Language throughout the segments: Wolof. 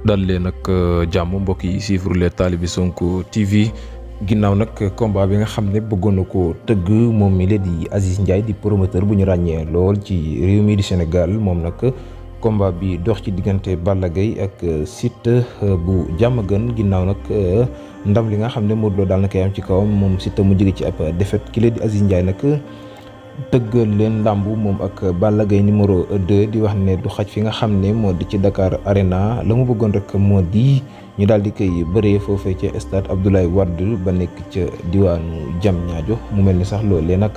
dal leen nag jàmm mbokk yi suivre les Talibé Sonko TV ginnaaw nag combat bi nga xam ne bëggoon na ko tëgg moom mi la di Aziz Ndiaye di promoteur bu ñu ràññee lool ci réew mi di Sénégal moom nag combat bi dox ci diggante Balla Gaye ak Siteu bu Diamaguène ginnaaw nag ndam li nga xam ne Modou Lo daal na koy am ci kawam moom Siteu mu jóge ci ab défaite ki la di Aziz Ndiaye nag tëggal leen làmb moom ak Balla Gaye numéro 2 di wax ne du xaj fi nga xam ne moo di ci Dakar Arena la mu bëggoon rek moo di ñu daal di koy bëree foofee ca stade Abdoulaye Wade ba nekk ca diwaanu Diamniadio mu mel ni sax loolee nag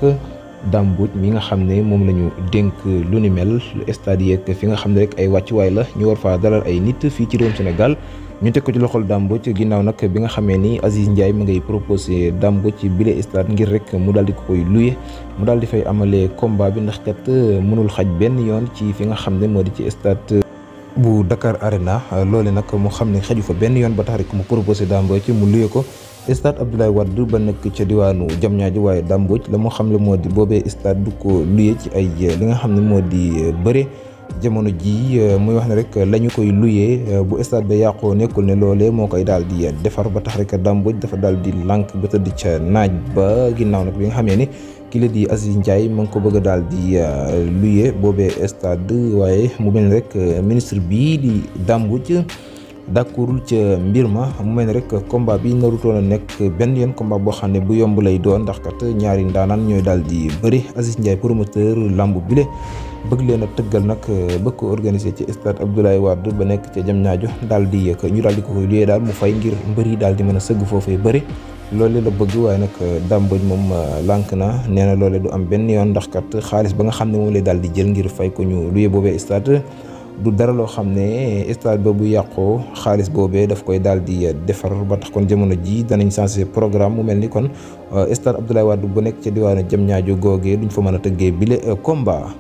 Dame Mbodj mi nga xam ne moom la ñu dénk lu ni mel stade yeeg fi nga xam ne rek ay wàccuwaay la ñu war faa dalal ay nit fii ci réewum Sénégal ñu teg ko ci loxol Dame Mbodj ginnaaw nag bi nga xamee ni Aziz Ndiaye ma ngay proposé Dame Mbodj ci bile stade ngir rek mu daal di ko koy luye mu daal di fay amalee combat bi ndax kat mënul xaj benn yoon ci fi nga xam ne moo di ci stade bu Dakar Arena loole nag mu xam ne xaju fa benn yoon ba tax rek mu proposé Dame Mbodj mu luye ko stade Abdoulaye Wade ba nekk ca diwaanu Diamniadio waaye Dame Mbodj la moo xam ne moo di boobee stade du ko luye ci ay li nga xam ne moo di bëre jamono ji muy wax ne rek la ñu koy luyee bu stade ba yàqoo nekkul ne loolee moo koy daal di defar ba tax rek Dame Mbodj dafa daal di lànk ba tëdd ca naaj ba ginnaaw nag bi nga xamee ni ki la di Aziz Ndiaye ma ngi ko bëgg a daal di luyee boobee stade waaye mu mel ni rek ministre bii di Dame Mbodj d'accordul ca mbir ma mu mel ni rek combat bi narutoon a nekk benn yoon combat boo xam ne bu yomb lay doon ndax kat ñaari ndaanaan ñooy daal di bëri Aziz Ndiaye promoteur lamb bile bëgg leen a tëggal nag bëgg ko organiser ci stade Abdoulaye Wade ba nekk ca Diamniadio daal di ñu daal di ko koy luyee daal mu fay ngir mbër yi daal di mën a sëgg foofee bëri loolu la bëgg waaye nag Dame Mbodj moom lànk na nee na loole du am benn yoon ndax kat xaalis ba nga xam ne moom lay daal di jël ngir fay ko ñu luyee boobee stade du dara loo xam ne stade ba bu yàqoo xaalis boobee daf koy daal di defar ba tax kon jamono ji danañ changé programme mu mel ni kon stade Abdoulaye Wade bu nekk ca diwaanu Diamniadio googee duñ fa mën a tëggee bile combat.